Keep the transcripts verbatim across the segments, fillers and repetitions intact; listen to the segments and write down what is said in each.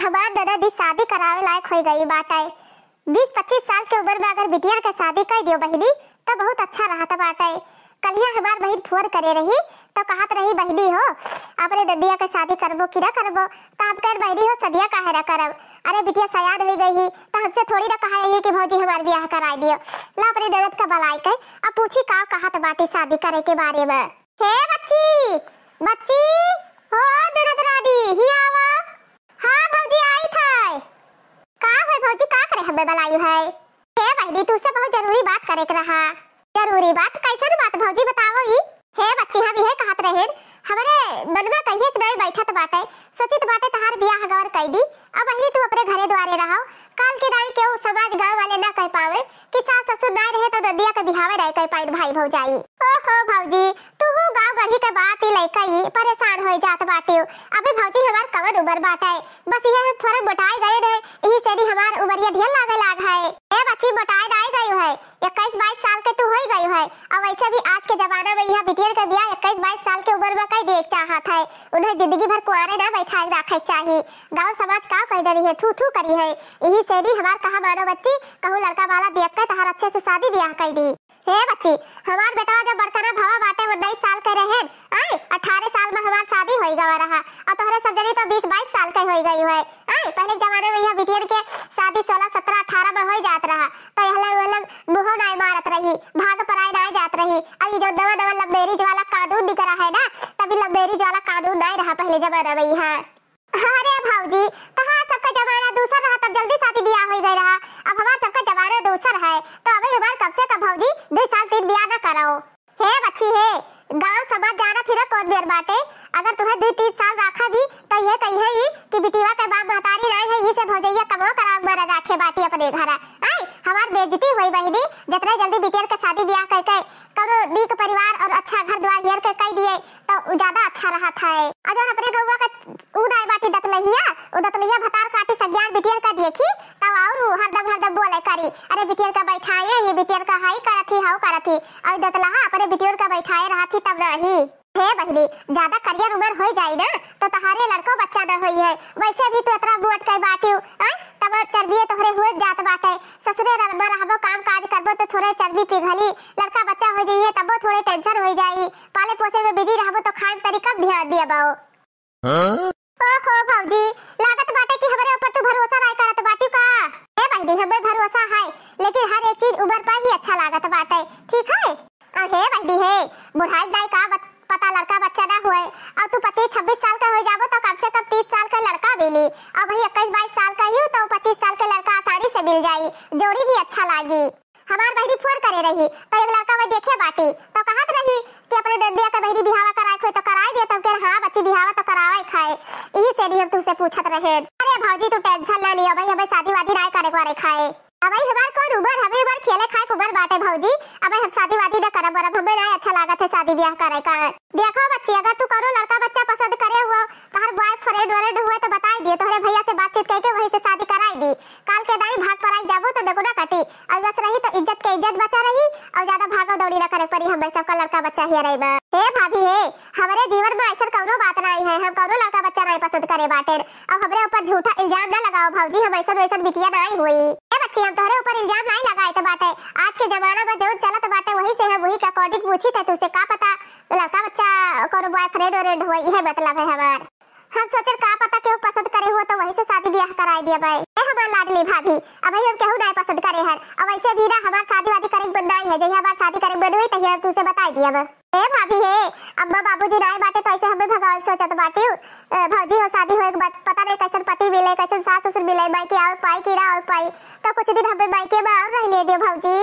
हमार ननद ई शादी करावे लायक होइ गई बाटे। बीस पच्चीस साल के उमर में अगर बिटियन के शादी कइ दियो बहिनी, त बहुत अच्छा रहत बाटे। कलिया हमार बहिन फोन करे रही, त कहत रही, "बहिनी हो, अपने नंदिया के शादी करबो कि ना करबो?" त हम कहन, "बहिनी हो, सदिया काहे ना करब? अरे बिटिया सयान होइ गई ही, त हमसे थोड़ी ना कहा ही कि भौजी हमार बियाह कराइ दियो।" ला अपने ननद का बलाई के, अब पूछी का कहत बाटी शादी करे के बारे में। हे बच्ची, बच्ची, हो ननद रानी, ही आवा। हाँ भौजी, आइत है। का है भौजी, का करे हमें बलायु है? हे बहिनी, तुसे बहुत जरूरी बात करे के रहा। जरूरी बात? कैसन बात भौजी, बतावो ई। हे बच्ची, हम इहे कहत रहेन, हमरे मन में कहिए से नहीं बैठत बाटे, सोचित बाटे तहार बियाह गौर कई दी। अब बहिनी तू अपने घरे द्वारे रहो, काल के नाई केहू समाज गाँव वाले ना कह पावे कि सास ससुर ना रहे तो नंदिया के बिहावे नहीं कह पाइन भाई भौजाई। ओहो भौजी, तू गाँव गढ़ी के बात ही लइका ही परेशान हो जात बाटियो। अबे भौजी हमार कवन उम्र बाटे, बस इहे हम थोड़ा मोटाए गए रहे, यही से नी हमार उमरिया ढेर लागे लाग है। ए बच्ची, मोटाए नाई गई है, इक्कीस बाईस साल के तू होई गई है। और वैसे भी आज के जमाना में यह बिटियन के बियाह इक्कीस बाईस साल के उम्र में कई देख चाहत है, उन्हें जिंदगी भर कुआरे ना बैठाए रखे के चाही। गाँव समाज का कह डरी है, थू थू करी है। यही से नी हमार कहा मानो बच्ची, कहूँ लड़का वाला देख के तहार अच्छे से शादी बियाह कर दी। हे बच्ची, हमार बेटवा जब बड़कना भवा बाटे उन्नीस साल के रहेन, आय, अठारह साल में हमार शादी होई गवा रहा, और तोहरे सब जनी तो बीस बाईस साल के होई गई है। आय, पहले के जमाने में यह बिटियन के शादी सोलह, सत्रह, अठारह में होई जात रहा, तो यह लोग, यह लोग मुँहो नाय मारत रही, भाग पराए नाय जात रही। अब ये जो नवा नवा लव मैरिज वाला कानून निकला है ना, तभी लव मैरिज वाला कानून नाय रहा पहले जमाना में यहाँ। अरे भौजी, तहार सबका जमाना दूसर रहा, तब जल्दी शादी बियाह होई गए रहा। अब हमार सबका जमाना दूसर है, तो अबे हमार कब से कब भौजी दुई साल तीन बियाह ना कराओ। हे बच्ची हे, गाँव समाज जाना फिर कौन बेर बाटे। अगर तुम्हें दुई तीन साल रखा भी, तो ये कही है ही कि बिटिया के बाप महतारी नहीं है, इसे भौजैया कमो करा मरा रखे बाटी अपने घर। आई, हमार बेइज्जती हुई बहिनी, जितने जल्दी बिटिया के शादी बियाह कह के कौनो नीक परिवार और अच्छा घर द्वार हेर के कई दिए, तो उ ज्यादा अच्छा रहत है। और जौन अपने गौवा के उ नाय बाटी दतलहिया, उ दतलहिया भतार काटी सज्ञान बिटियर का देखी, तब और उ हरदम हरदम बोले करी, "अरे बिटियर का बैठाए ही, बिटियर का हाई करत ही, हाउ करत ही।" और दतलहा अपने बिटियर का बैठाए रहत ही तब नहीं। हे बहिनी, ज्यादा करियर उम्र हो जाई ना, तो तहारे लड़को बच्चा ना होई है। वैसे भी तू इतना मोट के बाटियो, आय? तब चर्बिए तोहरे हुए जात बाटे। ससुरे रह-, में रहबो, काम काज करबो तो थोड़े चर्बी पिघली, लड़का बच्चा हो जाइए तबो थोड़े tension हो जाई। पाले पोसे में busy रहबो तो खाए में तनी कम ध्यान दिया बाओ। हाँ? ओहो भौजी, लागत बाटे कि हमरे ऊपर तू भरोसा नाय करत बाटी का? ए बहिनी, हमें भरोसा है, लेकिन हर एक चीज उम्र पर ही अच्छा लागत बाटे, ठीक है? अरे बहिनी हे, बुढ़ाई दाई का बत-, पता लड़का बच्चा ना हुए। अब तू पच्चीस छब्बीस साल का हो जाबो तो कम से कम तीस साल का लड़का मिली। अब वही इक्कीस बाईस साल का ही तो पच्चीस साल के लड़का आसानी से मिल जाई, जोड़ी भी अच्छा लागी। हमार बहिनी फोन करे रही तो एक लड़का वह देखे बाटी तो कहत रही कि अपने नंदिया के बहिनी बिहावा कराए खोई तो कराए दे। तब के हाँ बच्ची बिहावा तो करावे खाए, यही से नहीं हम तुमसे पूछत रहे। अरे भौजी तू tension ना लियो भाई, हमें शादी वादी ना करे वारे खाए। अब भाई हमार कौन उम्र, हमें हमार खेले खाए के उम्र बाटे भौजी। अब भाई हम शादी वादी न करब वरब, हमें ना अच्छा लागत है शादी ब्याह करे का। देखो बच्ची, अगर तू कौनो लड़का बच्चा पसंद करे हुआ, तोहर boyfriend व्रेंड हुए तो बताई दिए, तोहरे भैया से बातचीत करके वहीं से शादी कराई दी। काल के दाई भाग पराई जाबू तो देखो ना कटी, और बस रही तो इज्जत के इज्जत बचा रही, और ज्यादा भागो दौड़ी ना करे पड़ी हमें सबका लड़का बच्चा हिया रही बा। हे भाभी हे, हमरे जीवन में ऐसा कौनो बात नहीं है, हम कौनो लड़का बच्चा नहीं पसंद करे बाटे। अब हमरे ऊपर झूठा इल्जाम ना लगाओ भौजी, हम ऐसन वैसन बिटिया नाई हुई। ए बच्ची, हम तोहरे ऊपर इल्जाम नाई लगाइत बाटे। आज के जमाना में जौन चलत बाटे वही से हम वही के according पूछी थे तुझसे, का पता लड़का बच्चा कौनो boyfriend व्रेंड हुए, इहे मतलब है हमार। हम सोचल का पता केहू पसंद करे हुआ तो वही से शादी ब्याह कराई दिया भाई। ए हमार लाडली भाभी, अब हम केहू नाई पसंद करे हन, अब ऐसे भी ना हमार शादी वादी करे के मन नाई है, जहिया हमार शादी करे के मन हुई तहिया हम तुझसे बताई दिया बा। ए भाभी हे, अम्मा बाबूजी नाय बाटे तो ऐसे हमें भगावे के सोचत बाटियो। ए, भौजी हो शादी होए के बाद पता नहीं कैसन पति मिले, कैसन सास ससुर मिले, मायके आवे के पाई कि ना आवे के पाई। तो कुछ दिन हमें मायके में और रह ले दियो भौजी।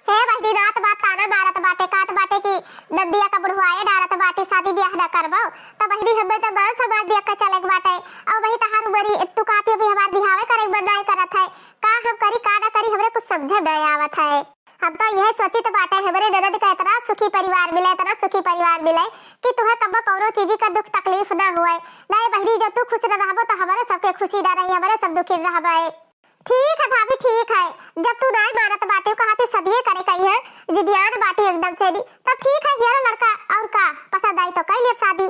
हे बहिनी, रात बात ताना मारत बाटे, कहत बाटे कि नंदिया का बुढ़वाए डारत बाटे, शादी ब्याह ना करबो। तो बहिनी हमें तो गाँव समाज देख के चले के बाटे। और वही तहार उमरी, तू कहती अभी हमार बिहावे करे के मन नाय करत है, का हम करी का ना करी, हमरे कुछ समझे नाय आवत है। हम तो यह सोचित बाटे, हमरे ननद का इतना सुखी परिवार मिले, इतना सुखी परिवार मिले कि तुहे कब्बो कौनो चीज का दुख तकलीफ ना हुए। नाय बहिनी, जब तू खुश न रहबो तो हमारे सबके खुशी ना रही, हमारे सब दुखी रहबे। ठीक है भाभी, ठीक है, जब तू नाय मानत बाटे, कहा तू सदिये करे कही है, जिदियान बाटे एकदम से नी, तब ठीक है, हेरो लड़का और का पसंद आई तो कई लेब शादी।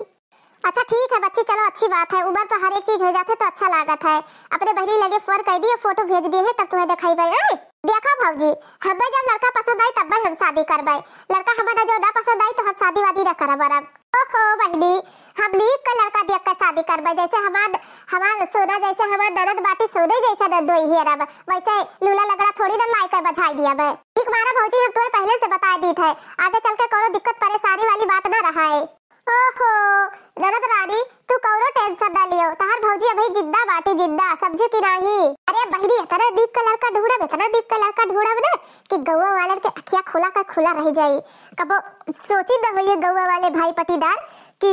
अच्छा ठीक है बच्ची, चलो अच्छी बात है, उमर पर हर एक चीज होइ जात है तो अच्छा लागत है। अपने बहिनी लगे फोन कइ दियो, फोटो भेज दिए है, तब तुहे देखइबे। ए, देखो भौजी, हमें जब लड़का पसंद आई तब हम शादी करबे। लड़का हमें ना जो ना पसंद आई तो हम शादी वादी ना करब। अरब ओहो बहिनी, हम नीक के लड़का देख के शादी करबे, जैसे हमार, हमार सोना जैसे हमार ननद बाटी, सोने जैसे ननदोई ही अरब, वैसे लूला लगड़ा थोड़ी ना लाई के बझाई दिया बे। ठीक बारा भौजी, हम तुहे पहले से बताइ दीत है, आगे चल के कोनो दिक्कत परेशानी वाली बात ना रहा है। ओहो, ननद रानी, तू कौनो टेंशन ना लियो, तहार भौजी अभी जिंदा बाटी, जिंदा, समझे कि नाही? अरे बहिनी, इतना नीक का लड़का ढूंढब, इतना नीक का लड़का ढूंढब ना कि गौवा वालन के अखिया खुला का खुला रह जाई। कबो सोची ना होइए गौवा वाले भाई पटीदार कि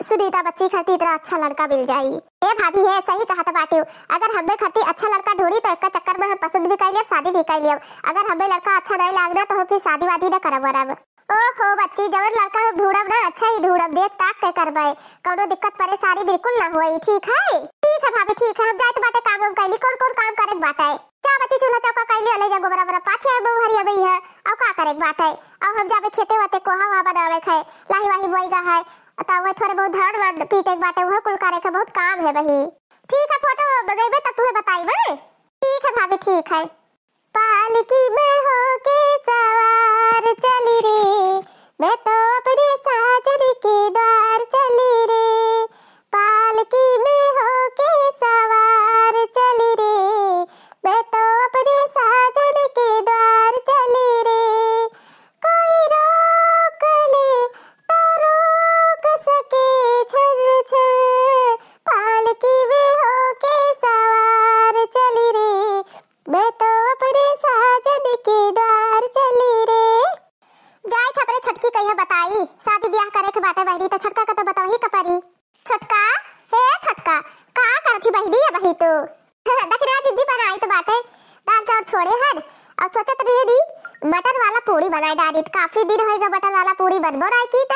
सुनीता बच्ची खातिर इतना अच्छा लड़का मिल जाई। ए भाभी, हे सही कहत बाटियो, अगर हमें खातिर अच्छा लड़का ढूंढी तो एक चक्कर में हम पसंद भी कर लियब, शादी भी कर लियब। अगर हमें लड़का अच्छा नहीं लागना तो हम फिर शादी वादी ना करब वरब। ओहो बच्ची, जवन लड़का हम ढूंढब ना, अच्छा ही ढूंढब, देख ताक के करबे, कौनो दिक्कत परेशानी बिल्कुल ना होई, ठीक है? ठीक है भाभी, ठीक है, हम जाइत बाटे काम वाम कैली, कौन कौन काम करे के बाटे? जा बच्ची, चूल्हा चौका कैली, ले जा गोबरा बोरा पाथे, बहु हरी अबई है, अब का करे के बाटे? अब हम जाबे खेते वाते कोहा वहा बनावे के है, लाही वाही बोई गा है, तो वह थोड़े बहुत धान वान पीटे के बाटे, वह कुल करे के बहुत काम है बही। ठीक है, फोटो मंगेबे तब तुहे बताई बे। ठीक है भाभी, ठीक है। पालकी में होके सवार चली रे, मैं तो अपने साजन के द्वार चली रे। पालकी में होके सवार चली रे, मैं तो अपने साजन के द्वार चली रे। कोई रोक ले तो रोक सके छन छन, पालकी में होके सवार चली रे, मैं तो अपने साजन के द्वार चली रे। जाइत अपने छोटकी कहिया बताई, शादी ब्याह करे के बाटे बहिनी, तो छोटका का तो बतवही का परी। छोटका, हे छोटका, का करत ही बहिनी अबही तू? दखिना जिज्जी बनाइत बाटे, दाल चाउर छोड़े हन, और सोचत रहे नी, मटर वाला पूड़ी बनाए डाली, काफी दिन होइगा मटर वाला पूड़ी बनबो नाई की त।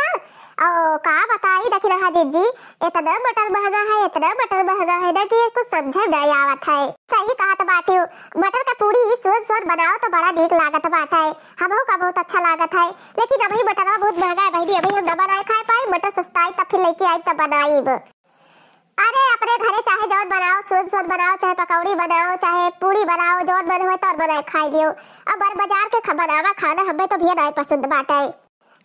ओ, का बताई दखिना जिज्जी, इतना मटर महंगा है, इतना मटर महंगा है ना कि कुछ समझे नहीं आवत है। सही कहत बाटियो, मटर का पूड़ी सोन सोन बनाओ तो बड़ा नीक लागत बाटे, हमहू का बहुत अच्छा लागत है, लेकिन अबही मटरवा बहुत महंगा है बहिनी, अबही हम न बनाए खाए पाई, मटर सस्ताई तब फिर लेके आई तब बनाइब। अरे अपने घरे चाहे जौन बनाओ, सोन सोन बनाओ, चाहे पकौड़ी बनाओ, चाहे पूड़ी बनाओ, जौन मन होए तौन बनाए खाई लियो। अब बाजार के ख-, बनावा खाना हमें तो भैया नाई पसंद बाटे।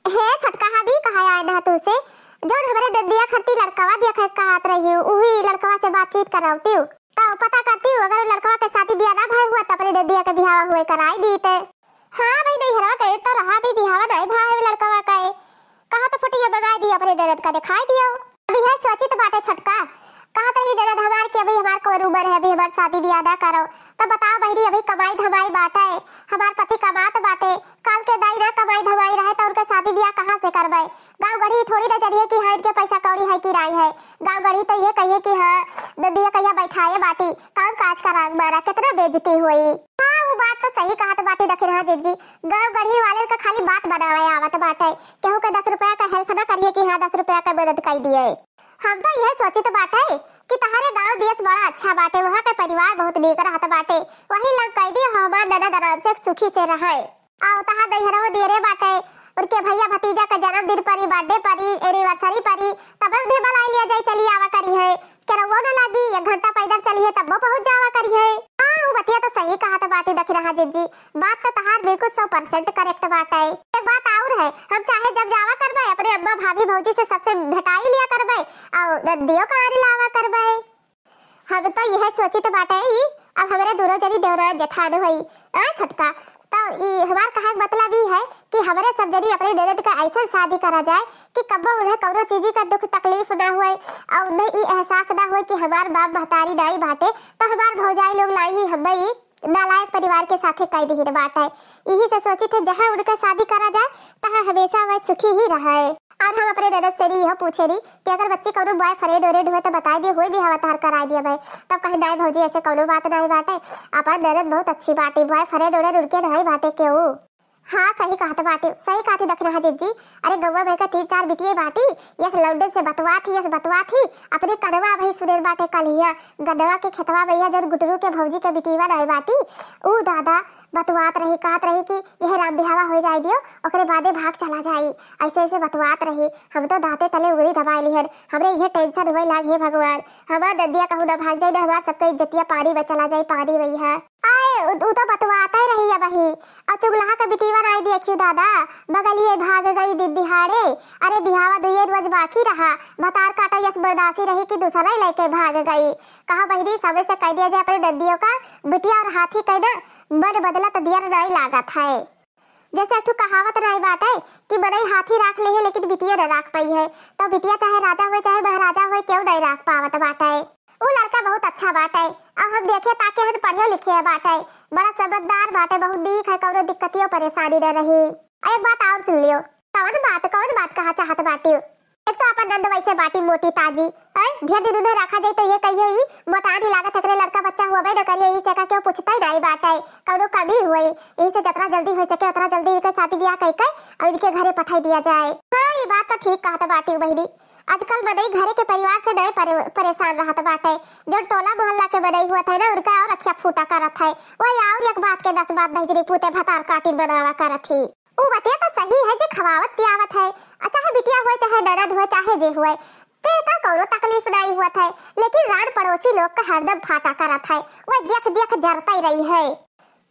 हे छोटका, हम ई कहा आए ना तू से, जौन हमरे नंदिया खरती लड़कवा देखे कहत रही, उही लड़कवा से बातचीत करौती, तो पता करती, अगर लड़कवा के शादी बियाह ना भय हुआ तो अपने नंदिया के बियाह हुए कराई दीते। हाँ भाई, नैहरवा के तो रहा भी बियाह नाई भय हुए लड़कवा के, कहा तो फुटिया बगाई दी, अपने ननद का दिखाई दियो। अभी है सोचित बाटे छोटका, कहा तो ही ननद हमार के अभी हमार कौन उम्र है, अभी हमार शादी बियाह ना करो। तब बताओ बहिनी, अभी कमाई धमाई बाटे, हमार पति कमात बाटे, काल के दाई ना कमाई धमाई रहे तो उनके शादी बियाह कहाँ से करबे? गाँव गढ़ी थोड़ी ना जनिए कि हाँ इनके पैसा कौड़ी है कि नाई है। गाँव गढ़ी तो ये कहिए कि हाँ नदिया कहिया बैठाए बाटी, काम काज का राग मारा, कितना बेइज्जती हुई। हाँ वो बात तो सही कहत बाटी दखिना जिज्जी, गाँव गढ़ी वाले का खाली बात बनावे आवत बाटे, केहू के दस रुपया का हेल्प ना करिए कि हाँ दस रुपया का मदद कर दिए। हम तो यह सोचित बाटे कि तहरे गांव देश बड़ा अच्छा बाटे, वहाँ के परिवार बहुत नीक रहत बाटे, वही लग कह दियो हमार ननद आराम से सुखी से रहे। आओ तहार नैहरवा देरे बाटे, उनके भैया भतीजा का जन्मदिन परी, बर्थडे परी, एनिवर्सरी परी, तब उन्हें बुलाई लिया जाए, चली आवा करी है। केरवो न लागी, एक घंटा पैदल चली है तब्बो पहुँच जावा करी है। हाँ वो बतिया तो सही कहत बाटी दखिना जिज्जी, बात तो तहार बिल्कुल सौ परसेंट करेक्ट बाटे। एक बात और है, हम चाहे जब जावा करबे अपने अम्मा भाभी भौजी से सबसे भेटाई लिया करबे और नंदियो का आने लावा करबे। हम तो यह सोचित बाटे ही, अब हमरे दोनों जनी देवरा जेठान होई। आ छोटका, तो ई हमार कहे के मतलब ई है कि हमरे सब जनी अपने ननद का ऐसा शादी करा जाए कि कब्बो उन्हें कौनो चीज का दुख तकलीफ ना होए और उन्हें ई एहसास ना होए कि हमार बाप महतारी नाई बाटे, तो हमार भौजाई लोग लाई ही हमें ई नालायक परिवार के साथे कई दिहित बाटे। यही से सोचित है जहाँ उनका शादी करा जाए, तहाँ हमेशा वह सुखी ही रहे। और हम अपने ननद से नी यह पूछे नी कि अगर बच्ची कौनो बॉयफ्रेंड ओरेंड हुए तो बताई दिए, हुए भी हवा तार कराई दिए भाई। तब कहे नाई भौजी ऐसे कौनो बात नाई बाटे, अपन ननद बहुत अच्छी बाटे, बॉयफ्रेंड ओरेंड उनके नाई बाटे केहू। हाँ, सही कहत बाटे, सही कहत ही दखिनहा जिज्जी। अरे गौवा में का तीन चार बिटिये बाटी, यस लौंडे से बतवात ही, यस बतवात ही, अपने कनवा भई सुनेर बाटे कलिया, गन्नवा के खेतवा भैया जौन गुटरू के भौजी के बिटिया नाई बाटी, ऊ दादा बतवात रही, कहत रही कि यह राम बिहावा हो जाए दियो, ओकरे बादे भाग चला जाई। ऐसे ऐसे बतवात रही, हम तो दांते तले उंगली दबाए लिहन। हमरे इहे tension हुए लाग, हे भगवान, हमार नदिया कहूँ ना भाग जाए, ना हमार सबके इज्जतिया पानी में चला जाए, पानी में ही है। आए, उ, उ तो बतवाते रही अबही। और चुगलाहा के बिटिया नाई देखियो दादा, बगलिए भाग गई दिन दिहाड़े। अरे बिहावा दुइये रोज बाकी रहा, भतार काटा यस बर्दासी रही कि दूसरा ही लेके भाग गई। कहा बहिनी, समय से कह दिया जाए अपने नदियों का, बिटिया और हाथी के ना मन बदलत दियर नाई लागत है। जैसे एक ठो कहावत नाई बाटे कि मनई हाथी राख ले है लेकिन बिटिया न राख पाई है, तो बिटिया चाहे राजा होए चाहे महाराजा होए, केहू नाई राख पावत बाटे। उ लड़का बहुत अच्छा बाटे, अब हम देखे ताके हन पढ़े लिखे है बाटे, बड़ा समझदार बाटे, बहुत नीक है, कौनो दिक्कतियों परेशानी न रही। आ एक बात और सुन लियो। कौन बात, कौन बात कहा चाहत बाटी? एक तो अपन नंद वैसे बाटी मोटी ताजी, हैं? ढेर दिन उन्हें रखा जाए तो ये कहिए ही मोटान ही लागत, एकरे लड़का बच्चा हुआ भाई न करिए, यही से का क्यों पूछता ही नाई बाटे, कौनो कमी हुए, यही से जितना जल्दी हो सके उतना जल्दी इनके शादी ब्याह कह के और इनके घरे पठाई दिया जाए। हाँ, ये बात तो ठीक कहत बाटी बहिनी, आजकल मनई घरे के परिवार से नए परे-, परेशान रहत बाटे। जो टोला मोहल्ला के मनई हुआ थे ना, उनका और अखिया फूटा करत है, वही और एक बात के दस बात दहिजरी पूते भतार काटिन बनावा करत ही। उ बतिया तो सही है जे खवावत पियावत है, आ चाहे बिटिया हुए, चाहे ननद हुए, चाहे जे हुए, ते का कौनो तकलीफ नाई हुआ थे, लेकिन रान पड़ोसी लोग का हरदम फाटा करत है, वह देख देख जरता ही रही है।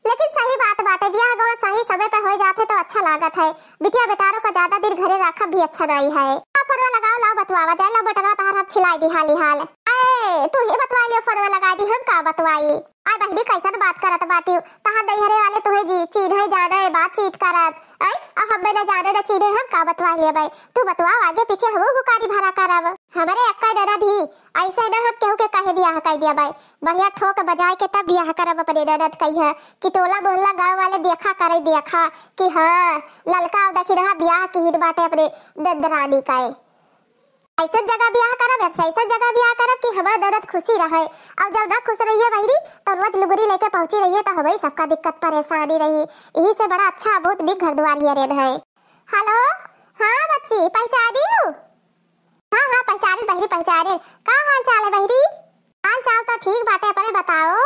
लेकिन सही बात बाटे, ब्याह गौन सही समय पे हो जाते तो अच्छा लागत है। बिटिया बेटारों का ज्यादा दिन घरे रखब भी अच्छा नाई है। लाओ फोनवा लगाओ, लाओ बतवावा जाए, लाओ बटनवा तहार हम छिलाई दी हाली हाल। ए, तू ही बतवाई लियो, फोनवा लगा दी, हम का बतवाई? आय बहिनी, कैसन बात करत बाटियो? तहार नैहरे वाले तुहे जी चीन्हे जाने, बातचीत करब। आय, अब हमें न जाने न चीन्हे, हम का बतवाई लेबै? तू बतवाओ, आगे पीछे हमहू हुकारी भरा करब। हमरे एक्कै ननद ही, ऐसे न हम केहू के कहे बियाह कर दिया बाई। बढ़िया ठोक बजाए के तब बियाह करब अपने ननद कहिया कि टोला मोहल्ला गाँव वाले देखा करे, देखा कि हाँ, ललका देखी रहा बियाह किहिन बाटे अपने नंदरानी का। ऐसन जगह बियाह करब, ऐसन जगह बियाह करब कि हमार ननद खुशी रहे। और जब ना खुश रहिए बहिनी, तो रोज लुगरी लेके पहुंची रहिए, तो हमें सबका दिक्कत परेशानी रही। यही से बड़ा अच्छा, बहुत नीक घर दुआर हियरेन है। हेलो, हाँ बच्ची, पहचानी हूँ? हाँ, हाँ, पहचाने बहिनी, पहचाने। का हाल चाल है बहिनी? हाल चाल तो ठीक बाटे, अपने बताओ।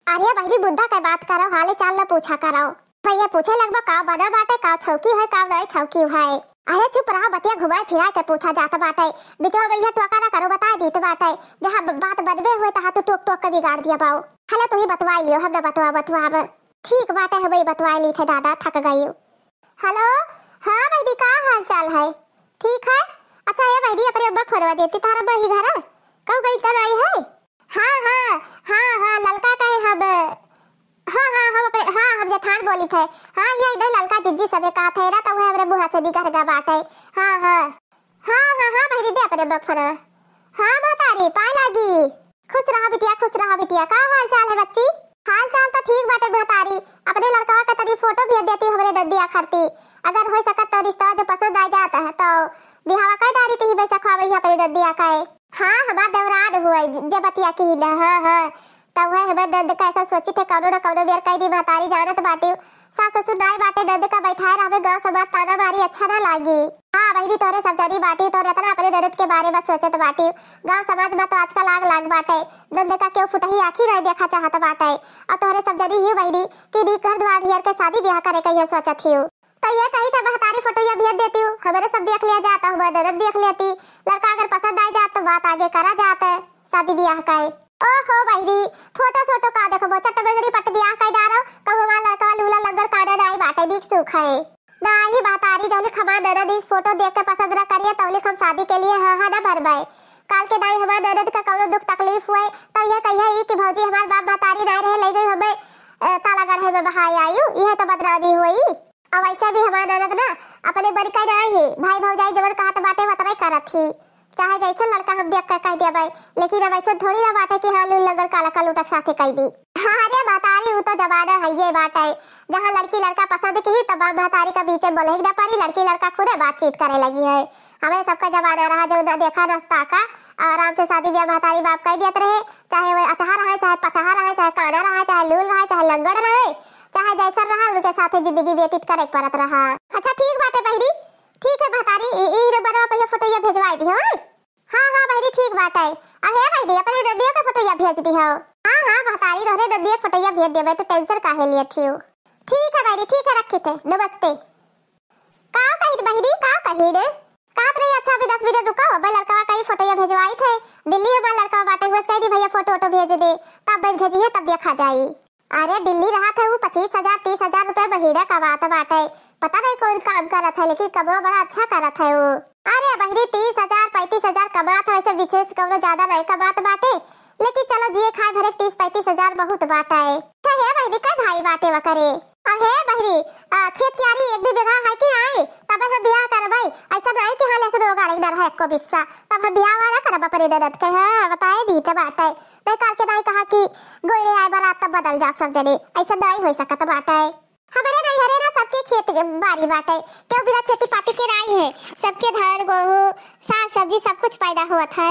अरे बहिनी, मुद्दा के बात करो, हाल चाल न पूछा करो। भैया पूछे लगबो, का बना बाटे, का छौकी है, का नहीं छौकी है। अरे चुप रहा, बतिया घुमाए फिराए के पूछा जात बाटे। बिचवा में यह टोका ना करो, बताए दीत बाटे। जहाँ ब-, बात बनबे हुए, तहाँ तू टोक टोक के बिगाड़ दिया बाऊ। हेलो, तू ही बतवाई लियो, हम ना बतवा, बतवा अब। ठीक बाटे, हम ही बतवाई ली थे दादा, थक गई। हेलो, हाँ बहिनी, का हाल चाल है? ठीक है। अच्छा, ए बहिनी, अपने अम्मा फोनवा देती, तारा अम्मा ही घर है? कहूँ गई तो नहीं है? हाँ, हाँ, हाँ, हाँ, ललका कहे हम, हाँ, हाँ, हम अपने, हाँ, हम जेठान बोली थे। हाँ, ये इधर ललका जिज्जी सबे कहा थे ना, तो वह हमरे मुँह से निकल गा बाटे। हाँ, हाँ, हाँ, हाँ, हाँ, बहिनी, दे अपने अम्मा फोनवा। हाँ, महतारी, पाए लागी। खुश रहा बिटिया, खुश रहा बिटिया। का हाल चाल है बच्ची? हाल चाल तो ठीक बाटे महतारी। अपने लड़कवा के तनी फोटो भेज देती हमरे नंदिया खरती। अगर हो सकत तो रिश्ता जो पसंद आ जाता है तो बिहावा कर डारी ती ही बैसा खवावे ही अपने नंदिया का है। हाँ, हमार देवरान हुए जे बतिया की ना। हाँ, हाँ। तो वह हमार नंद कैसा सोची थे, कौनो ना कौनो बेर कह दी महतारी जानत बाटी। सास ससुर नाई बाटे, ननद का बैठाए रहबे, गाँव समाज ताना मारी, अच्छा ना लागी। हाँ बहिनी, तोहरे सब जनी बाटी, तोहरे इतना अपने ननद के बारे में सोचत बाटी। गाँव समाज में तो आजकल आग लाग बाटे, ननद का केहू फुटही आँखी नहीं देखा चाहत बाटे। और तोहरे सब जनी ही बहिनी कि नीक घर द्वार हियर के शादी ब्याह करे के ये सोचत हियो। तो ये कही था महतारी फोटो ये भेज देती हूँ, हमारे सब देख लिया जाता, हमारे ननद देख लेती, लड़का अगर पसंद आ जात तो बात आगे करा जात है शादी ब्याह का है। ओहो बहिनी, फोटो सोटो का देखबो, चट बेगरी पट बियाह कर डारो, कहूँ हमार लड़कवा लूला लंगड़ काने नाई बाटे, नीक सुख है। नाही महतारी, जौलिक हमार ननद इस फोटो देख के पसंद न करिए, तौलिक हम शादी के लिए हाँ हाँ न भरबे। काल के दाई हमार ननद का कौनो दुख तकलीफ हुए, तो यह कहिए ई कि भौजी हमार बाप महतारी नाई रहे, ले गई हमें, अ, तालागढ़ में बहाए आयु, यह तो बदनामी हुई। अब ऐसे भी हमार ननद ना अपने बड़का नाई ही, भाई भौजाई जवन कहत बाटे वतने करत ही। चाहे जैसन लड़का हम देख के कह देबै, लेकिन अब ऐसन थोड़ी ना बाटे कि हाँ लूल लंगड़ काला का लूटक साथे कह दी। हाँ, अरे महतारी, उ तो जमाना है ये बाटे, जहाँ लड़की लड़का पसंद की ही तब महतारी का बीचे बोले ही ना पारी, लड़की लड़का खुदे बातचीत करे लगी है। हमें सबका जमाना रहा जो ना देखा रास्ता का, आराम से शादी ब्याह महतारी बाप कह देत रहे, चाहे वो अचहा रहे, चाहे पचहा रहे, चाहे काना रहे, चाहे लूल रहे, चाहे लंगड़ रहे, चाहे जैसन रहे, उनके साथे जिंदगी व्यतीत करे के परत रहा। अच्छा ठीक बाटे बहिरी, ठीक है महतारी, ई, ई नंबरवा पे फोटोया भेजवाई दिहो, हैं? हाँ, हाँ बहिरी, ठीक बाटे। अहे बहिरी, अपने नदिया के फोटोया भेज दिहो। हाँ, हाँ महतारी, तोहरे नदिया के फोटोया भेज देबे, तू tension काहे लियत हियो? ठीक है बहिरी, ठीक है, रखित है, नमस्ते। का कहित बहिरी, का कहित? कहत रही, अच्छा अभी दस मिनट रुका हो, मैं लड़कवा का ई फोटोया भेजवाइत है, दिल्ली हमार लड़कवा बाटे, हुआ से कह दी भैया फोटो वोटो भेज दे, तब भेजिहे, तब देखा जाई। अरे दिल्ली रहत है उ पच्चीस हजार तीस हजार रुपया महीना कमात बाटे, पता नहीं कौन काम करत है, लेकिन कमवा बड़ा अच्छा करत है उ। अरे बहिरी, तीस हजार पैंतीस हजार कमात है, ऐसे विशेष कौनो ज्यादा नहीं कमात बाटे, लेकिन चलो जिए खाए भरे तीस पैंतीस हजार बहुत बाटे। अच्छा हे बहिरी, कै भाई बाटे वकरे? अहे बहिरी, आ, खेत कियारी एक दू बीघा है कि नाई, तब हम बियाह करबै। ऐसा नाई कि हाँ लहसुन उगाड़े के डर है एको बिस्सा, तब हम बियाह वाला करब अपने ननद के। हाँ, बताए दी त बाटे। नहीं काल के नाई कहा कि गोइरे आए बारात तब बदल जा सब जने, ऐसा नाई हो सकत बाटे। हमारे नैहरे ना सबके खेत बारी बाटे, केहू बिना खेती पाती के नाई है, सबके धान, गेहूं, साग सब्जी सब कुछ पैदा होत है।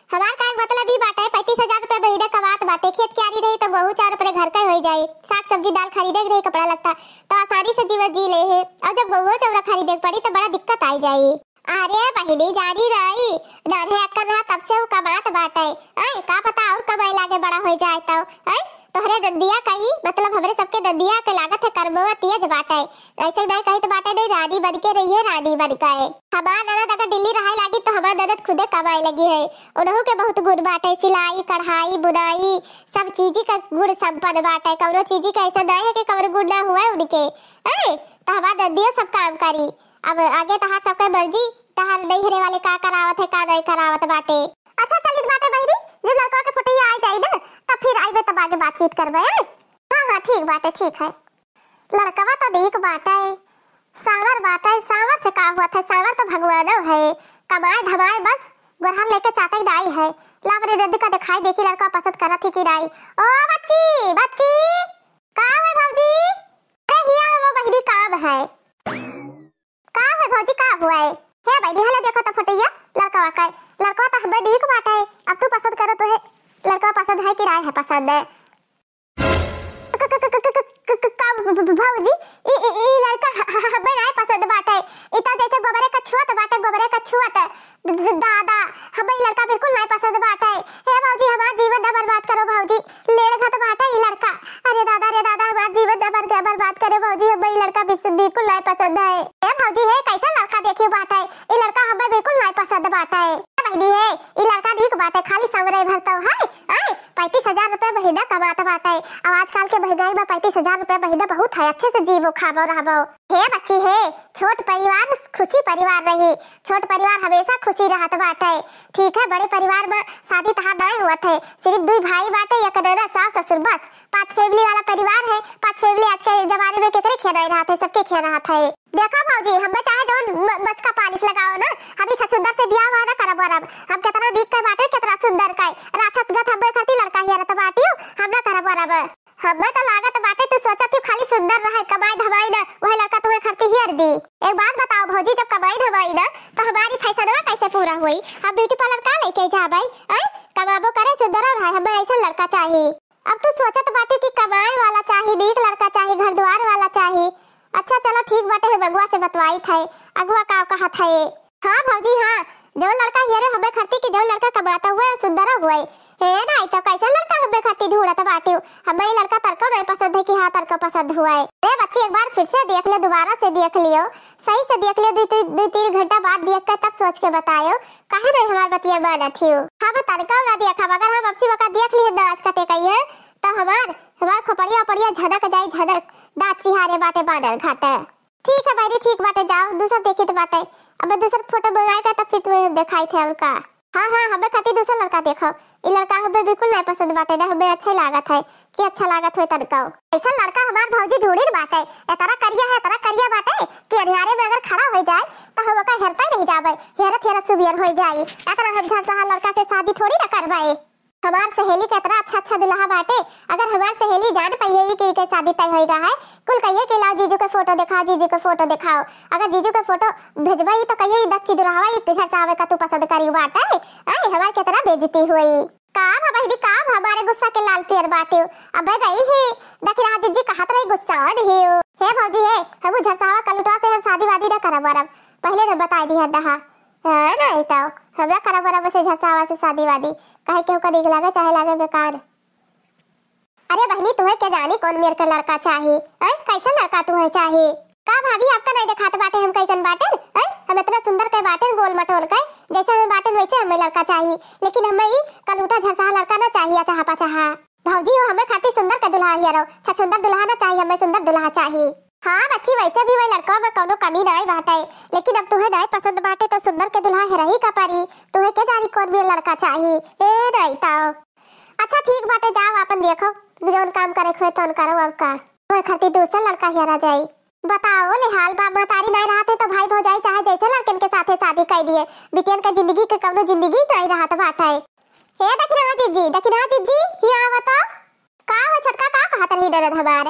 हमार कहे के मतलब ई बाटे, पैंतीस हजार रुपया महीना कमात बाटे, खेत कियारी रही तो गेहूं चाउर अपने घर के होई जाई, साग सब्जी दाल खरीदे के रही, कपड़ा लत्ता तो आसानी से जीवन जी ले है, और जब गेहूं चौरा खरीदे के पड़ी तो बड़ा दिक्कत आई जाई। अरे बहिनी जानी रही, नान्हे अक्कन रहा तब से उ कमात बाटे, आए का पता और कमाए लागे बड़ा होई जाए तो, आए तोहरे नंदिया कई, मतलब हमरे सबके नंदिया के लागत है कर्मवा तेज बाटे। ऐसे नहीं कहित बाटे, नहीं रानी बन के रही है, रानी बन के। हमार ननद अगर दिल्ली रहे लागी तो हमार ननद खुदे कमाए लगी है। उनहू के बहुत गुण बाटे, सिलाई, कढ़ाई, बुनाई, सब चीजी का गुण संपन्न बाटे। कौनो चीजी का ऐसा नहीं है कि कौनो गुण ना हुए उनके। हैं? तो हमार नंदियो सब काम करी। अब आगे तहार सबके मर्जी, तहार नैहरे वाले का करावत है, का नहीं करावत बाटे। अच्छा चलित बाटे बहिनी, जब लड़का के फोटोया आ जाई ना, तब फिर आइबे, तब आगे बातचीत करबे, हैं? हाँ, हाँ, ठीक बाटे, ठीक है। लड़कवा तो नीक बाटे, सावर बाटे, सावर से का हुआ था, सावर तो भगवानो है, कमाए धमाए बस, गोरहर लेके चाटे दाई है। ला अपने नंद का दिखाई देखी लड़का पसंद करत ही कि नाई। ओ बच्ची, बच्ची, का है भौजी? अरे हिया वो बहिनी काम है। का है भौजी, का हुआ है? हे बहिनी, हेले देखो तो फोटोया, लड़कवा का, लड़कवा तो हमें नीक बाटे, अब तू पसंद करो तो है, लड़कवा पसंद है कि नाई है पसंद है? क-, क-, क-, का भ-, भ-, भ-, भौजी, ई, ई, ई लड़का ह-, ह-, ह-, हमें नाय पसंद बाटे। ई तो जैसे गोबरे का छुअत बाटे, गोबरे का छुअत। द-, द-, दादा, हमें ई लड़का बिल्कुल नाय पसंद बाटे। हे भौजी, हमार जीवन न बर्बाद करो भौजी। लेड़ घत बाटे ई लड़का। अरे दादा, रे दादा, हमार जीवन न बर-, बर्बाद करो भौजी, हमें ई लड़का बिस-, बिल्कुल नाय पसंद है। हे भौजी, हे कैसा लड़का देखियो बाटे? ई लड़का हमें बिल्कुल नाय पसंद बाटे। बहिनी हे, ई लड़का नीक बाटे, खाली संवरे भर तो है, आय, पैंतीस हजार रुपया महीना कमात बाटे। अब आजकल के महंगाई में पैंतीस हजार रुपया महीना बहुत है, अच्छे से जीवो, खाबो, रहबो। हे बच्ची हे, छोट परिवार खुशी परिवार रही, छोट परिवार हमेशा खुशी रहत बाटे। ठीक है, बड़े परिवार में शादी तहार नाय हुआ थे, सिर्फ दुई भाई बाटे, एक नैना, सास, ससुर, बस। पांच family वाला परिवार है, पांच family आज के जमाने में केकरे खिया नाय रहत है, सबके खिया रहत है। देखा भौजी, हमें चाहे जौन म-, मस्का polish लगाओ ना, हम ई छछुंदर से बियाह हुआ ना करब वरब। हम केतना नीक के बाटे, केतना सुंदर के। राक्षस गत हमें खातिर लड़का हियरत बाटियो, हम ना करब वरब। हमें तो लागत बाटे तू सोचत ही खाली सुंदर रहे, कमाई धमाई ना, वही लड़का तुम्हें खातिर हियर दी। एक बात बताओ भौजी, जब कमाई धमाई ना, तो हमारी फैशनवा कैसे पूरा हुई? हम beauty parlour का लेके जाबे? हैं? कमाबो करे, सुंदर रहे, हमें ऐसा लड़का चाहिए। अब तू सोचत बाटे कि कमाए वाला चाही, नीक लड़का चाही, घर द्वार वाला चाही। अच्छा चलो ठीक बाटे, हम अगुआ से बतवाइत है, अगुआ का कहत है। हाँ भौजी हाँ, जौन लड़का हियरे हमें खरती कि जौन लड़का कमाता हुए, सुंदर हुए। हे नाई तो कैसा लड़का हमें खरती ढूंढत बाटे? हमें ई लड़का तनको नहीं पसंद है कि हाँ तनको पसंद हुए। रे बच्ची एक बार फिर से देख ले, दोबारा से देख लियो, सही से देख ले, दो तीन, दो तीन घंटा बाद देख के तब सोच के बतायो। काहे नहीं हमार बतिया मानत हियो? हम तनिका ना देखब, अगर हम अबसी बका देख लिहे नाच कटे कही है, तो हमार, हमार खोपड़िया ओपड़िया झनक जाई, झनक, दांत चिहारे बाटे बानर घाटे। ठीक है बहिनी, ठीक बाटे, जाओ, दूसर देखित बाटे। अब दूसर फोटो मंगाए का, तब फिर तुम्हें हम देखाई थे और का। हाँ, हाँ, हमें खातिर दूसर लड़का देखो। ई लड़का हमें बिल्कुल नहीं पसंद बाटे, ना हमें अच्छे लागत है, कि अच्छा लागत होए तनिका। ऐसा लड़का हमार भौजी ढूंढिन बाटे, इतना करिया है, इतना करिया बाटे कि अंधियारे में अगर खड़ा हो जाए तो हम ओका हेरते रह जाबे, हेरत हेरत सुबियर हो जाए। इतना हम झरसहा लड़का से शादी थोड़ी ना करबे। हमार सहेली के इतना अच्छा अच्छा दुल्हा बाटे, अगर हमार सहेली जान पाई है कि के शादी तय होइगा है, कुल कहिए कि लाओ जीजू के फोटो दिखाओ, जीजू के फोटो दिखाओ। अगर जीजू के फोटो भेजबे तो कहिए ई दच्ची दुल्हवा ई झरसहावे का तू पसंद करी बाटे। आए हमार कितना बेइज्जती हुई। का भा बहिनी, का भा, हमारे गुस्सा के लाल पियर बाटे। अबे गई ही, देखी रहा जीजी कहत रही गुस्सा नहीं हो। हे भौजी हे, हमू झरसावा कलुटवा से हम शादी वादी ना करब वरब, पहिले न बताई दिहन रहा। हाँ, नहीं तो हम ना करब वरब से झरसावा से शादी वादी, काहे केहू का नीक लागे चाहे लागे बेकार। अरे बहिनी, तुहे के जानी कौन मेर के लड़का चाही? हैं? कैसन लड़का तुहे चाही? का भाभी, आपका नहीं देखात बाटे हम कैसन बाटेन? हैं? हम इतना सुंदर के बाटेन, गोल मटोल के, जैसे हम बाटेन वैसे हमें लड़का चाही, लेकिन हमें ई कलूटा झरसाहा लड़का ना चाही, अचहा पचहा। भौजी हो, हमें खातिर सुंदर के दुल्हा हियरो, छछुंदर दुल्हा ना चाही, हमें सुंदर दुल्हा चाही। हाँ बच्ची, वैसे भी वही लड़का में कौनो कमी नहीं बाटे, लेकिन अब तुहे नहीं पसंद बाटे तो सुंदर के दुल्हा हेरही का परी। तुहे के जानी कौन मेर लड़का चाही? ए नहीं तो। अच्छा ठीक बाटे, जाओ आपन देखो, जौन काम करे के होए तौन करो, अब का। ओए खातिर दूसर लड़का हेरा जाई। बताओ ले हाल बा, महतारी नहीं रहत है तो भाई भौजाई चाहे जैसे लड़कन के साथे शादी कर दिए, बिटियन के जिंदगी के कौनो जिंदगी नहीं रहत बाटे। हे दखिनहा जिज्जी, दखिनहा जिज्जी, हियाँ आवा तो। का हो छोटका, का कहत रही ननद हमार?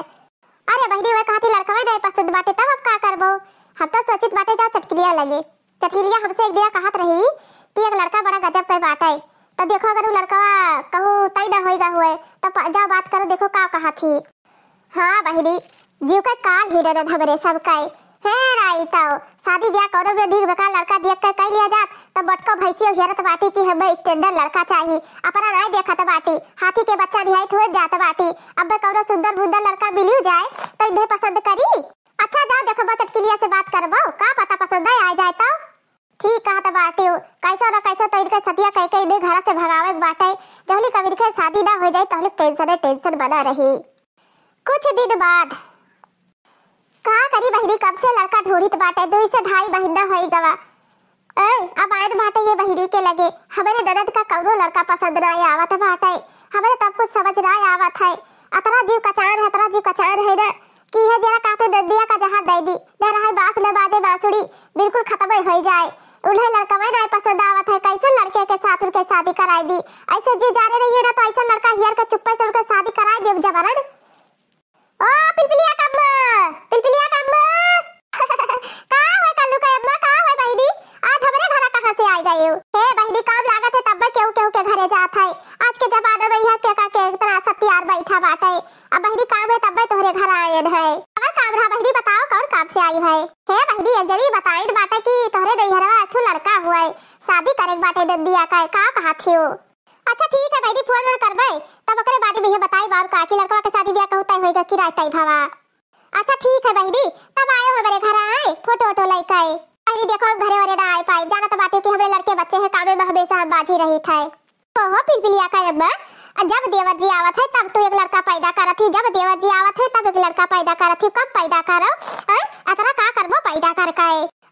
अरे बहिनी, वह कहती लड़कवे नहीं पसंद बाटे, तब अब का करबो? हम तो सोचित बाटे जाओ चटकिलिया लगे। चटकिलिया हमसे एक दिया कहत रही कि एक लड़का बड़ा गजब के बाटे, तो देखो अगर वो लड़कवा कहूँ तय ना होएगा हुए, तो प-, जाओ बात करो, देखो का कहत ही। हाँ बहिनी, जीव के काल ही ननद हमरे सब के। हे राई तो, शादी ब्याह कौनो में नीक बेकार लड़का देख के कह लिया जात, तो बटको भैंसियो हेरत बाटी कि हमें standard लड़का चाही। अपना नाय देखत बाटी, हाथी के बच्चा निहायत हो जात बाटी। अब कौनो सुंदर मुंदर लड़का मिलियो जाए, तो इन्हें पसंद करी। अच्छा जाओ देखबो, चटकिलिया से बात करबो, का पता पसंद आ जाए तो। ठीक कहत बाटी, कैसो न कैसो तो इनके सदिया कह के इन्हें घर से भगावे के बाटे। जहली कब इनके शादी ना हो जाए, तहली tension tension बना रही। कुछ दिन बाद। का करी बहिनी, कब से लड़का ढूंढित बाटे, दुई से ढाई महीना होई गवा। ए, अब आयन बाटे ये बहिनी के लगे, हमरे ननद का कौनो लड़का पसंद ना आवत बाटे, हमरे तब कुछ समझ ना आवत है। अतरा जीव कचान है, अतरा जीव कचान है ना, कि यह जरा कहते नंदिया का जहर दे दी, न रहे बांस न बाजे बांसुरी, बिल्कुल खत्म हो जाए। उन्हें लड़कवे ना पसंद आवत है, कैसे लड़के के साथ उनके शादी कराई दी? ऐसे जीव जाने रही है ना, तो ऐसा लड़का हियर के चुप्पे से उनके शादी कराई देब जबरन। ओ पिलपिलिया का अम्मा, पिलपिलिया का अम्मा। का होय कल्लू का अम्मा, का होय बहिनी? आज हमरे घरा कहाँ से आई गए हो? हे बहिनी, काम लागत है तब्बे केहू केहू के घरे जात है। आज के जमाना में यह के का के इतना सत्यार बैठा बाटे। अब बहिनी काम है तब्बे तोहरे घर आयन है। कौन काम रहा बहिनी, बताओ कौन काम से आई है? हे बहिनी, एक जनी बताइन बाटे कि तोहरे नैहरवा एक ठो लड़का हुए, शादी करे के बाटे नंदिया का, का कहत हियो? अच्छा ठीक है बहिनी, फोन वोन करबे, तब ओकरे बाद में ये बताई बार का कि लड़कवा के शादी ब्याह कहूँ तय होएगा कि राय तय भवा। अच्छा ठीक है बहिनी, तब आयो हमरे घर आए, फोटो वोटो लेके आए। बहिनी देखो हम घरे वरे ना आए पाए, जानत बाटे कि हमरे लड़के बच्चे हैं, कामे में हमेशा हम बाझी रही थे। ओहो पिलपिलिया का अम्मा, जब देवर जी आवत है तब तू एक लड़का पैदा करत ही, जब देवर जी आवत है तब एक लड़का पैदा करत ही, कब पैदा करो? हैं? अतरा का करबो पैदा कर के?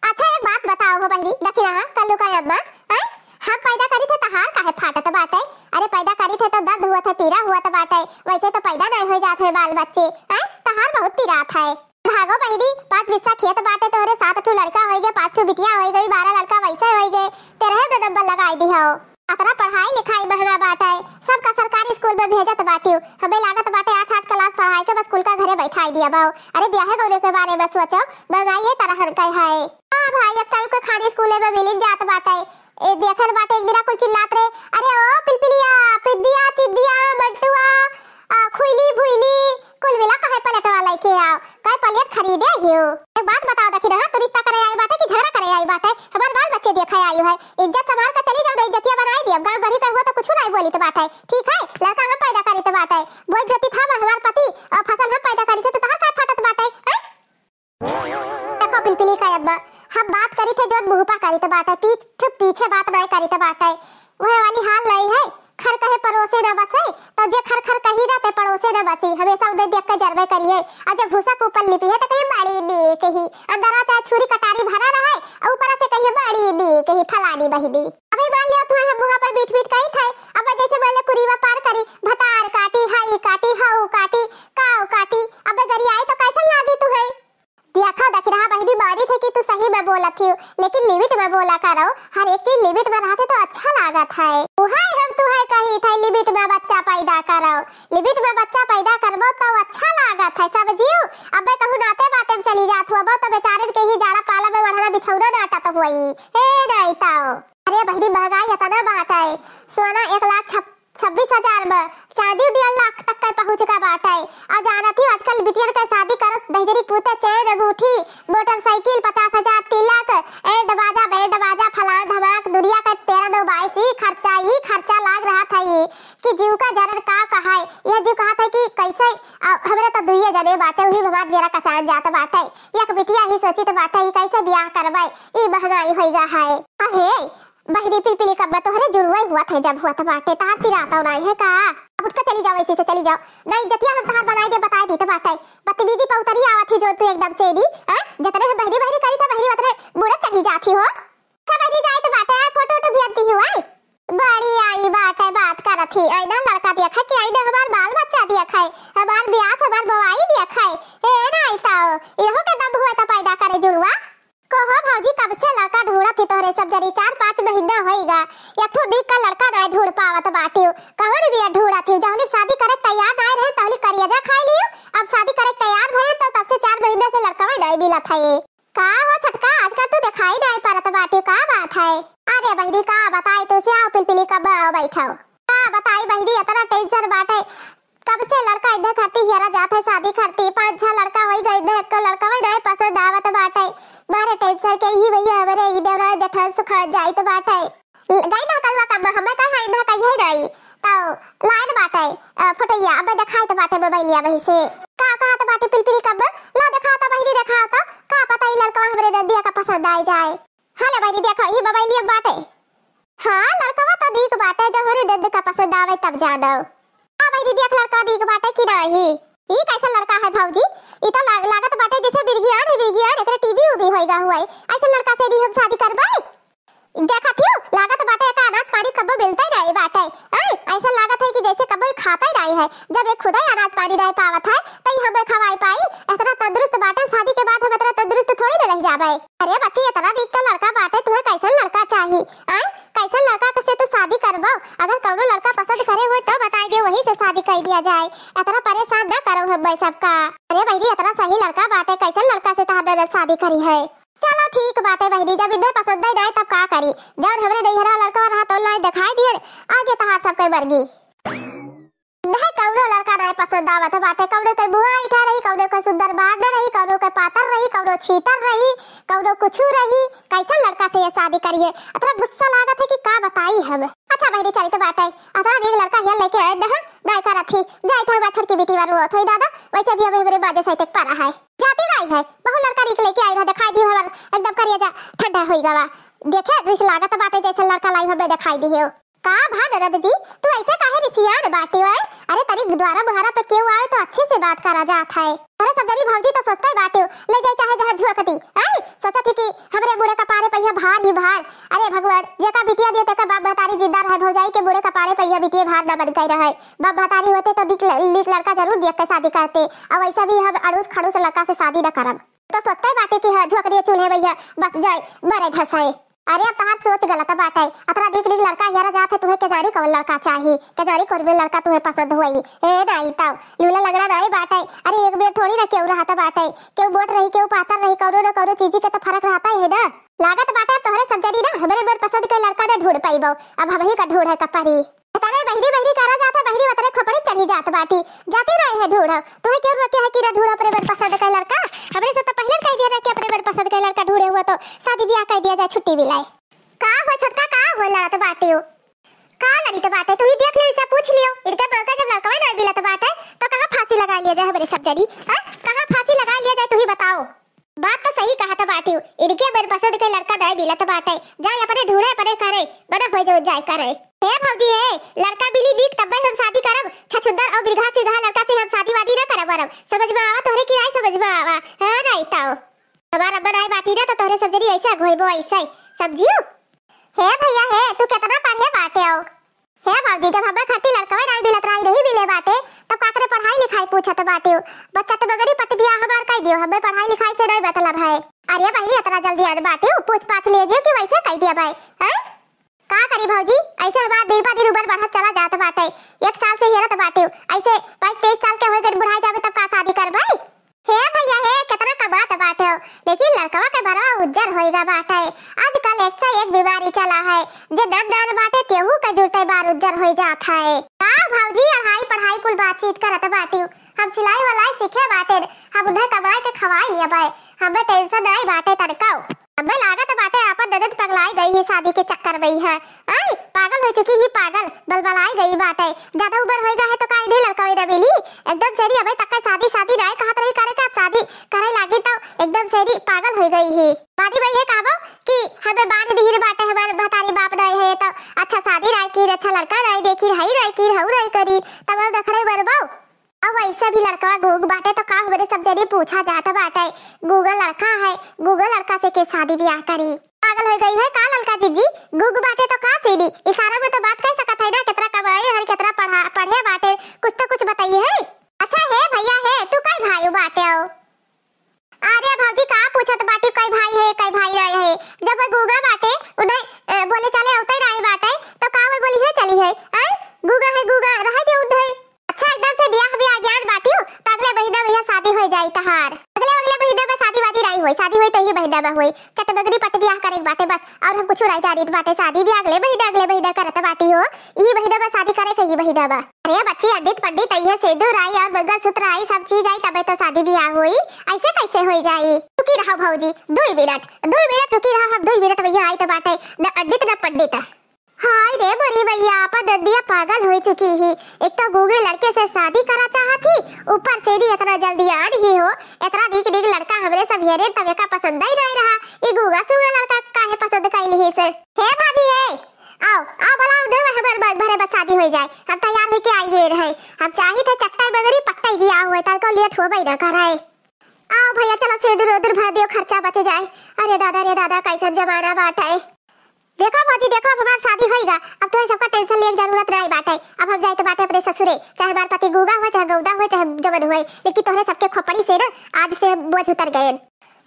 अच्छा एक बात बताओ हो बहिनी, दखिनहा कल्लू का अम्मा, हैं? हम पैदा करी थे तहार काहे फाटत बाटे? अरे पैदा करी थे तो दर्द हुआ थे, पीरा हुआ थे बाटे, वैसे तो पैदा नहीं हो जात है बाल बच्चे, हैं? तहार बहुत पीरात है। भागो बहिनी, पाँच बिस्सा खेत बाटे तोहरे, सात ठो लड़का होई गए, पाँच ठो बिटिया होई गई, बारह लड़का वैसे होई गए, तेरह में नंबर लगाई दी हो। अतना पढ़ाई लिखाई महंगा बाटे, सबका सरकारी स्कूल में भेजत बाटियो, हमें लागत बाटे आठ आठ क्लास पढ़ाई के बस कुल का घरे बैठाई दिया बाओ। अरे ब्याहे गौने के बारे में सोचो, महंगाई ये तरह के है। हाँ भाई, एक टाइम के खाने स्कूले में मिलिन जात बाटे। ए, देखन बाटे एक दिना कुल चिल्लात रहे, "अरे ओ पिलपिलिया, पिद्दिया, चिद्दिया, मंटुआ, आ, खुइली, भुइली, कुल मिला कहे प्लेटवा लेके आओ, कहे प्लेट खरीदे हियो।" एक बात बताओ दखिनहा, तू रिश्ता करे आई बाटे कि झगड़ा करे आई बाटे? हमार बाल बच्चे देखे आई है, इज्जत संभाल के चली जाओ, नहीं इज्जतिया बनाई दिया, गाँव गढ़ी का हुआ तो कुछ नहीं बोली तो बाटे, ठीक है, लड़का हम पैदा करी तो बाटे, बोई जोती था हमार पति और फसल हम पैदा करी थे तो तहार का फाटत बाटे, हैं? देखो पिलपिली का अब्बा, हम बात करी थे जोन मुँह पा करी तो बाटे, पीठ पीछे बात नहीं करी तो बाटे। वह वाली हाल नहीं है, खर कहे परोसे न बसे, तो जे खर खर कही ना ते पड़ोसे न बसी, हमेशा उन्हें देख के जरबे करी है। और जब भूसा के ऊपर लिपी है तो कहिए बड़ी नीक ही, अंदर चाहे छुरी कटारी भरा रहे, और ऊपर से कहिए बड़ी नीक ही फलानी बहिनी। अबे मान लियो तुम्हें हम मुँह पर बीठ बीठ कही थे, अब जैसे मान ले कुरीवा पार करी, भतार काटी, हाई काटी, हाउ काटी, काउ काटी, अबे गरी आई तो कैसन लागी तुम्हें? देखा दखिनहा बहिनी, मानी थे कि तू सही में बोलत ही, लेकिन लिमिट में बोला करो। हर एक चीज लिमिट में रहते तो अच्छा लागत है। उहाई हम तुहे कही थे लिमिट में बच्चा पैदा करो, लिमिट में बच्चा पैदा करबो तो अच्छा लागत है, समझियो। अबे कहूँ नाते बाते में चली जात हुआ तो बेचारे के ही जाड़ा पाला में बढ़ना बिछौना नाटत हुई। हे नहीं तो। अरे बहिनी, महंगाई इतना बाटे, सोना एक लाख छप-, छब्बीस हजार में, चांदी डेढ़ लाख तक के पहुँच का बाटे। अउर जानत ही आजकल बिटियन के शादी करस दहिजरी पूते चेन अंगूठी, मोटरसाइकिल, पचास हजार तिलक, एंड बाजा, बैंड बाजा, फलान धमाक, दुनिया के तेरह नौ बाईस, ई खर्चा, ई खर्चा लाग रहत है ई कि जीव का जरन का कहाए। यह जीव कहत है कि कैसे, अ, हमरे तो दुइये जने बाटे, उही में हमार जेरा कचान जात बाटे। एक बिटिया ही सोचित बाटे, ई कैसे बियाह करबे, ई महंगाई होइगा है। अहे, बहिरी पिलपिली कब्बा तोहरे जुड़ुआ हुआ थे जब हुआ था बाटे, तार पिराता नाई है का? अब उठ के चली जाओ, ऐसे से चली जाओ। नहीं, जतिया हम तहार बनाई दे, बताई दी तो बाटे। बदतमीजी पे उतरी आवत ही जो तू एकदम से दी, हैं? जतने हम बहिरी बहिरी करी था, बहिरी उतने मुड़े चढ़ी जाती हो। अच्छा बहिरी जाए तो बाटे, फोटो वोटो भेजती हूँ, हैं? बड़ी आई बाटे, बात करत ही। आई ना लड़का देखे कि आई ना हमार बाल बच्चा देखे, हमार ब्याह, हमार बवाई देखे। ए ना ऐसा हो, इहो के दम हुआ तो पैदा करे जुड़ुआ। कहो भौजी, कब से लड़का ढूंढत ही तोहरे सब जनी, चार पाँच महीना होइगा, एक ठो नीक का लड़का नाय ढूंढ पावत बाटियो। कवन बिया ढूंढत ही, जौनी शादी करे तैयार नाय रहे, तौनी करियजा खाई लियो। अब शादी करे तैयार भये तो तब से चार महीना से लड़का नाय मिलत है। का हो छोटका, आजकल तू दिखाई नाय पड़त बाटियो, का बात है? अरे बहिनी, का बताई तुसे, आओ पिलपिली कब्बा, आओ बैठो। का बताई बहिनी, इतना टेंशन बाटे। कब से लड़का इधर खाती हियरा जात है शादी खाती, पाँच छह लड़का होई गए, इधर एक लड़का में नहीं पसंद आवत बाटे। मारे टेंशन के ही भैया हमरे ई देवरा जेठान सुखा जाइत बाटे। गई ना कलवा कब हमें कहा इधर कहिए जाई, तो लाइन बाटे, अ, फोटोइया अब देखाइत बाटे मोबाइलिया वही से। का कहत बाटे पिलपिली कब? ला देखाता बहिनी, देखाता। का पता ई लड़का हमरे नंदिया का पसंद आई जाए। हेलो बहिनी, देखो ई मोबाइलिया बाटे। हाँ, लड़कवा तो नीक बाटे, जब हमरे नंद का पसंद आवे तब जानो। हाँ बहिनी, देख लड़का नीक बाटे कि नाही। ई कैसन लड़का है भौजी? ई तो लाग-, लागत बाटे जैसे बिरगियान है, बिरगियान, एकरे टीबी उबी होइगा हुआ है। ऐसन लड़का से दी हम शादी करबै? देखत हियो, लागत बाटे एका अनाज पानी कब्बो मिलते नाही बाटे। आय, ऐसन लागत है कि जैसे कब्बो ई खाते नाही है। जब एक खुदे अनाज पानी नाही पावत है, तो ई हमें खवाई पाई? इतना तंदुरुस्त बाटे, शादी के बाद हम इतना तंदुरुस्त थोड़ी ना रह जाबे। अरे बच्ची, इतना नीक का लड़का बाटे, तुहे कैसन लड़का चाही? आय, कैसन लड़का से तू शादी करबो? अगर कौनो लड़का पसंद करे होए तो बताई दे, वही से शादी कर दिया जाए। इतना परेशान ना करो हमें सबका। अरे बहिनी, इतना सही लड़का बाटे, कैसन लड़का से तहार ननद शादी करी है? चलो ठीक बाटे बहिनी, जब इधर पसंद नहीं आए तब का करी, जब हमरे नैहरा लड़का रहा तो लाई दिखाई दिए, आगे तहार सबके मर्जी। नहीं, कौनो लड़का नहीं पसंद आवत बाटे, कौनो के मुँह ऐठा रही, कौनो के सुंदर बार न रही, कौनो के पातर रही, कौनो छीतर रही, कौनो कुछु रही, कैसन लड़का से ये शादी करिए? इतना गुस्सा लागत है कि का बताई हम। अच्छा बहिनी, चलित बाटे, इतना नीक लड़का हिया लेके आए दहा, नहीं करत ही, जाए था हमार छोटकी बेटी वा रोत होई दादा, वैसे भी हमें हमरे बाजे से तक पड़ा है, जाती नहीं है, बहुत लड़का नीक लेके आई रहा, दिखाई दी हमार एकदम करिया जा ठंडा होई गवा, देखे जिस लागत बाटे जैसे लड़का लाई हमें दिखाई दी हो। का भा ननद जी, तू ऐसे काहे रिसियान बाटी हो? अरे तनी द्वारा मुहारा पे केहू आए तो अच्छे से बात करा जात है। अरे सब जनी भौजी तो सोचते बाटे, ले जाए चाहे जहाँ झोंक दी। आय, सोचत ही कि हमरे बूढ़े कपारे पे यह भार ही भार। अरे भगवान, जेका बिटिया दिए तेका बाप महतारी जिंदा रहे, भौजाई के बूढ़े कपारे पे यह बिटिया भार न बन गई रहे। बाप महतारी होते तो नीक ल-, नीक लड़का जरूर देख के शादी करते। अब वैसे भी हम अड़ूस खड़ूस लड़का से शादी न करब। तो सोचते बाटे कि हाँ, झोंक दिए चूल्हे भैया, बस जाए, मरे धसाए। अरे अब तहार सोच गलत बाटे। अतरा नीक नीक लड़का हेरा जात है, तुहे के जानी कौन लड़का चाही, के जानी कौन में लड़का तुहे पसंद होई। ए नाई ताऊ, लूला लगड़ा नाई बाटे। अरे एक बेर थोड़ी ना केहू रहत बाटे, केहू मोट रही, केहू पातर रही, कौनो ना कौनो चीजी के तो फर्क रहता है ना। लागत बाटे अब तोहरे सब जनी ना हमरे मनपसंद के लड़का ना ढूंढ पाइबो, अब हमही का ढूंढे का पड़ी। तने बहिरी बहिरी करा जात है, बहिरी उतरे खोपड़ी चढ़ी जात बाटी। जाती नाई है ढूंढो, तुहे केहू रोके है कि ना ढूंढो अपने मनपसंद के लड़का? हमरे से तो पहले कह दिया ना कि अपने मनपसंद के लड़का ढूंढे हुआ तो शादी ब्याह कर दिया जाए, छुट्टी मिलाए। का हो छोटका, का हो लड़त बाटे हो? का लड़ित बाटे? तू ही देख लियो, इसे पूछ लियो। इनके बड़का जब लड़कवे ना मिलत बाटे, तो कहाँ फांसी लगा लिया जाए हमरे सब जनी? हाँ? कहाँ फांसी लगा लिया जाए, तू ही बताओ। बात तो सही कहत बाटे हो, इनके मनपसंद के लड़का ना मिलत बाटे। जाए अपने ढूंढे, अपने करे, बना हो जो जाए करे। हे भौजी हे, लड़का मिली नीक तब्बे हम शादी करब। छछुंदर और बिरघा सिरघा लड़का से हम शादी वादी ना करब वरब। समझ में आवा तोहरे की नाई समझ में आवा? हाँ, नाई ताओ। हमार अम्मा नाई बाटी ना, तो तोहरे सब जनी ऐसे अगोइबो, ऐसे। समझियो? हे भैया हे, तू कितना पढ़े बाटे हो? हे भौजी, जब हमें खातिर लड़कवे नाई मिलत रही, नहीं मिले बाटे, तब का करे पढ़ाई लिखाई पूछत बाटे हो? बच्चा तो बगड़ी पट बिया हमार कह दियो, हमें पढ़ाई लिखाई से नहीं मतलब है। अरे बहिनी, इतना जल्दी आन बाटे हो, पूछ पाछ लीजिए कि वैसे कह दिया भाई, हैं? का करी भौजी, ऐसे हमार दिन पर दिन उम्र बढ़त चला जात बाटे। एक साल से हेरत बाटे हो, ऐसे बाईस तेईस साल के हो गए, बुढ़ाई जावे तब का शादी करबे? हे भैया हे, कितना कमात बाटे हो, लेकिन लड़कवा के बरवा उज्जर होइगा बाटे। आजकल एक से एक बीमारी चला है, जे नन नान बाटे तेहू के जुड़ते बार उज्जर होई जात है। का भौजी, अढ़ाई पढ़ाई कुल बातचीत करत बाटिउ। हम सिलाई वलाई सीखे बाटे, हम उन्हें कमाए के खवाई लिया बाय, हमें tension नाई बाटे तनकाउ। हमें लागत बाटे आपन ननद पगलाई गई ही शादी के चक्कर में ही है। आई, पागल हो चुकी ही, पागल बलबलाई गई बाटे। ज्यादा उम्र होएगा है तो का इन्हें लड़का वही ना मिली? एकदम से री अबे तक शादी शादी नाई कहत रही करे के, अब शादी करे लागी तो एकदम से री पागल हो गई ही। बादी भाई है कहबो कि हमें बांध दिहिर बाटे, हमारे महतारी बाप नाई है तो अच्छा शादी नाई की, अच्छा लड़का नाई देखी, हई नाई की, हऊ नाई करी, तब हम नखड़े बरबाऊ। अब वैसे भी लड़कवा गूंग बाटे तो का हमरे सब जने पूछा जात बाटे, गूंगा लड़का है, गूंगा लड़का से के शादी ब्याह करी? पागल हो गई है का लड़का जीजी? गूंग बाटे तो का सीधी इशारा में तो बात कर सकत है ना, कितना कमाए हर कितना पढ़ा पढ़े बाटे, कुछ तो कुछ बताइए है। अच्छा हे भैया हे, तू कई भाई बाटे हो? अरे भौजी का पूछत बाटी, कई भाई है, कई भाई रहे है? जब वो गूंगा बाटे, उन्हें, अ, बोले चाले अवते रहे बाटे, तो का वो बोली है चली है? आय, गूंगा है, गूंगा, रहे दे उन्हें। अच्छा, एकदम से ब्याह, ब्याह ज्ञान बाटियो, तो अगले महीना में यह शादी हो जाई तहार। अगले, अगले महीना में शादी वादी नहीं होई, शादी होई तो ही महीना में होई। चटमगनी पट ब्याह करे के बाटे बस, और हम कुछ नहीं जानित बाटे, शादी भी अगले महीना, अगले महीना करत बाटी हो, यही महीना में शादी करे के, यही महीना में। अरे बच्ची, अंडित पंडित आई है, सेंदूर आई और मंगलसूत्र आई, सब चीज आई, तबे तो शादी ब्याह होई। ऐसे कैसे हो जाई? रुकी रहो भौजी, दुई मिनट, दुई मिनट रुकी रहो, हम दुई मिनट में यहाँ आई तो बाटे, न अंडित न पंडित। हाय रे मोरी मैया, आपन नंदिया पागल हो चुकी ही। एक तो गूंगे लड़के से शादी करा चाहत ही, ऊपर से री इतना जल्दी आन ही हो, इतना नीक नीक लड़का हमरे सब हेरे तब एका पसंद ही नहीं रहा, ये गूंगा सूंगा लड़का काहे पसंद कैली ही से? हे भाभी हे, आओ, आओ, बुलाओ ना, हमार मांग भरे बस शादी हो जाए। हम तैयार होके आइए रहे। हम चाहित है चट्टाई बगरी पट्टाई ब्याह हुए, तनको लेट होबे ना करे। आओ भैया, चलो सेंदूर उदूर भर दियो, खर्चा बचे जाए। अरे दादा रे दादा, कैसन जमाना बाटे। देखो भौजी, देखो, अब हमार शादी होइगा, अब तोहे सबका tension लेके जरूरत नहीं बाटे। अब हम जाइत बाटे अपने ससुरे, चाहे हमार पति गूंगा हुए, चाहे गौदा हुए, चाहे जवन हुए, लेकिन तोहरे सबके खोपड़ी से ना आज से बोझ उतर गए।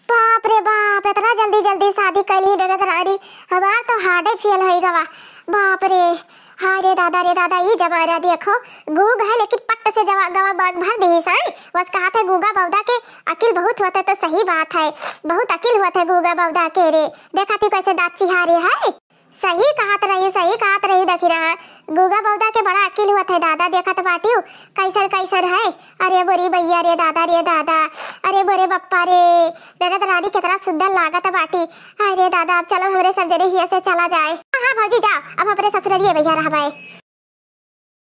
बाप रे बाप, इतना जल्दी जल्दी शादी कैली ननद रानी, हमार तो heart ही fail होई गवा। बाप रे, हाँ रे दादा, रे दादा, ई जमाना देखो, गूंग है लेकिन पट्ट से जवा-, गवा मांग भर दी साई। बस कहा थे गूंगा बौदा के अकिल बहुत होते तो सही बात है, बहुत अकिल होते गूंगा बौदा के रे। देखा थी कैसे दांत चिहारे है। सही कहत रही, सही कहत रही, देखी रहा, गूंगा बौदा के बड़ा अकिल हुआ थे दादा, देखत बाटियो, कैसन कैसन है। अरे बोरी भैया रे दादा रे दादा, अरे बोरे बप्पा रे, ननद रानी कितना सुंदर लागत बाटी। अरे दादा, अब चलो हमरे सब जने हिया से चला जाए। हाँ, हाँ भौजी जाओ, अब हमरे ससुररिये भैया रहबाए।